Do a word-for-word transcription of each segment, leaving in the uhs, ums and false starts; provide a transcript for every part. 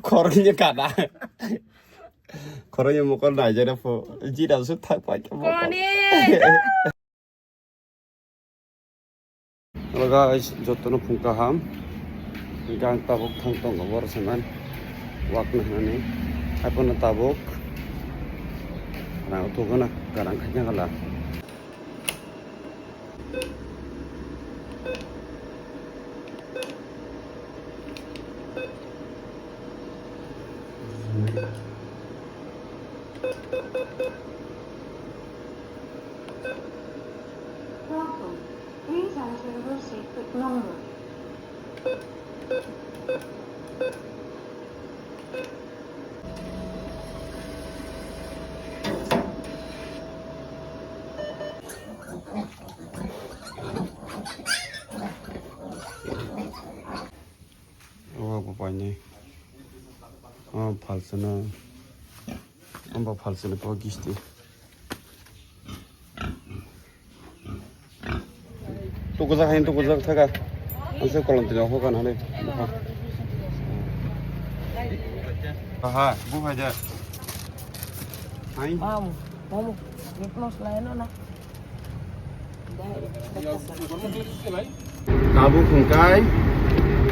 Khoroknwi kada. Khoroknwi mokol naijana pho. Jira su thak pai khe mokol. Kone. Hello guys, jotono phung kaham. Gang tabuk thang tongo boro seman. Wak na hani. Apono tabuk. Na utugo na garang khanya gala. Welcome. Please enter your seat number. O bo painai. O phalsano. Abo phalsano po gisti. Tukujak hain tukujak thaka. Ang se kolom tino hokan hane. Aha, bu haja. Hai. Mamu, mamu, meat masala eno na. Tabuk hwnkhe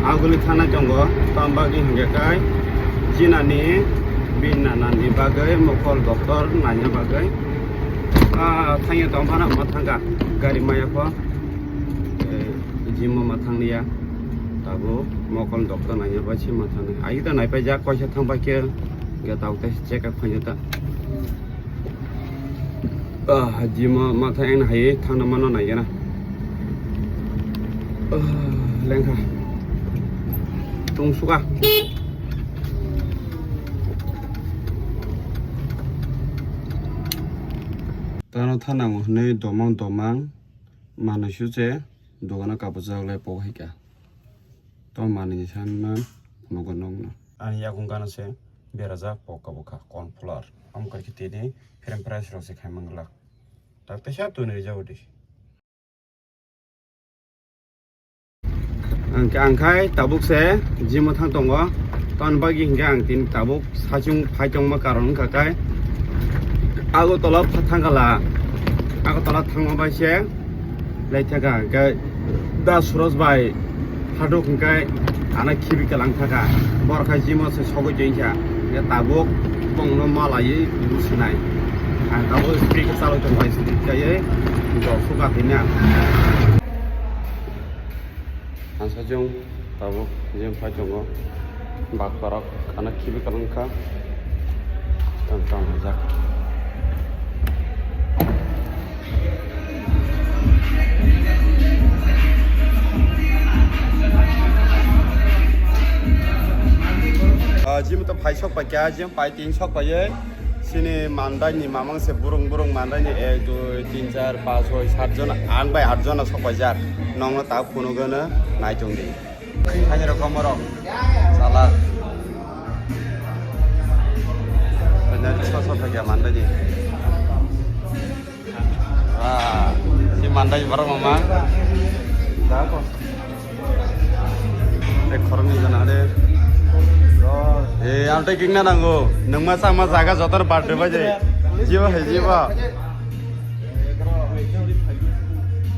aguli thana tongo, tamo bagwi hwnkhe kai chinani bini nanani bagwi mokol doctor naina bagwi, ah, thangya tongphano ma thangkha gari maya pho, eh, jimo ma thanglia tabuk mokol doctor naina bai se ma thangkha. Ai ta naipaijak, koisa thangbai khe, hwnkhe tabuk tei check up khaina ta. Ah, jimo matha eng hai thangna mano nai gana. Ah, lengkha. Tong suka. Tano thanango hwnwi domang domang manwi suche dogano kapujak le pok hai kha. To manwi ni sanma nogo nokno. Ani yakung gana se berajak pok kabo kha corn flour. Am kar khe tini frame price rok se khai manglak. Tak teisa tuni rijao di. Ang, ang khai tabuk se gym o thang tongo. Ton bagwi hingke ang tini tabuk sachung phai tongma karon wngkha kai. Agartala thangkhala. Agartala thangma bai se lai thaka hingke da Suraj bai. Haduk hingke ana khibi kalang thaka. Borok hai gym o se sogwi tongkha. Hingke tabuk bongno malaiwi businai. Ang tabuk speed chalok tong bai speed kaiye. Jok suka phinya. Ang sajung tabuk gym phai tongo. Bak borok ana khibi kalang kha. Tang tang jak. Ah, gym to phai sok pai kha, gym phai tin sok pai ye. Sini mandai ni mamang se burung burung mandai ni ek, dui, tin, char, panch, soi, sat jona, ang bai at jona sok pai jak. Nong no ta phunu gana nai tong di. Khaini rok komorok. Sala. Benar so so kaya mandai ni. Ah, si mandai baru mama. Dah kok. Eh, khoroknwi gana de. Eh, ang tei kikna nango. Nwng ma chama jaga jotor birthday bai de. Jibo hai jibo.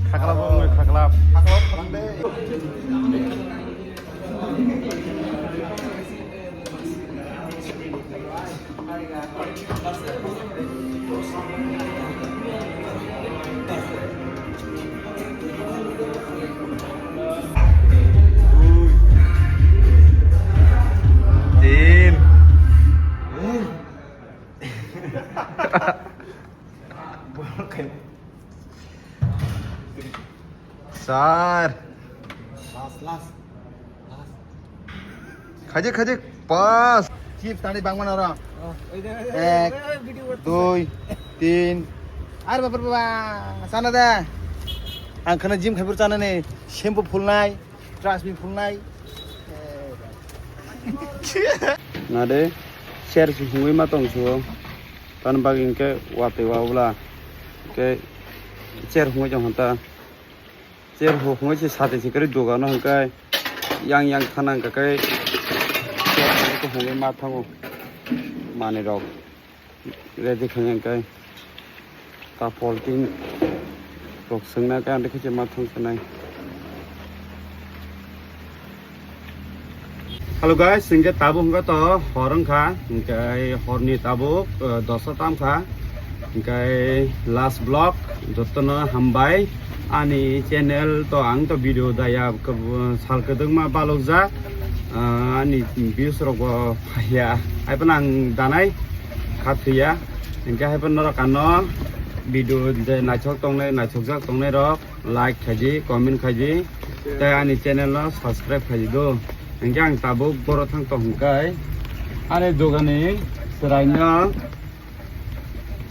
Khaklap bo wngwi khaklap. Tin. Sar. Last, last. Khajik, khajik, pas. Chips tani bangmano ro. Oh, ek, dui, tin. Ar babar baba, sana da. Ang khana gym khaibur sana ni, shampoo phulnai, trash bin phulnai. Nade, share si hungui ma tong suo. Tan bagi ke wate wa ula. Ke share hungui jong hanta. Cher huk hwnwi se sati se kwrwi dogano hwnkhe yang yang thana hwnkha khe Hwnwi ma thango manwi rok ready khaina hwnkhe ta polting rok swngna khe ang khe ma thang sanai. Hello guys, hingke tabuk hingke to hor wngkha, hingke horni tabuk, eh, dosta tam kha, hingke last vlog, jotono hambai, ani channel to ang to video daya, kebo sal kwdwkma balokjak, ah, ani views rok bo phaiya, haiphano ang danai kha thwiya, hingke haiphano norok ano video je naithok tongnai, naithokjak tongnai rok, like khaidi, comment khaidi, tei ani channel no subscribe khaidi do. Hingke ang tabuk boro thang tong hingkai ani dogani chwraino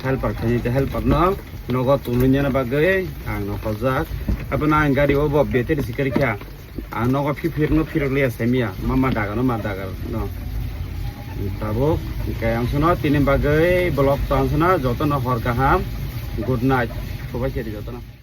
helper khaidi, tei helper no nogo tongwi nani bagwi ang no hojak. Abono ang gari o bo battery sikari kha. Ang nogo phir phir no phirok liya semiya. Mama daga no ma daga no. Tabuk hingke ang sono tini bagwi vlog to ang sono jotono hor kaham. Good night. Sobai khe di jotono.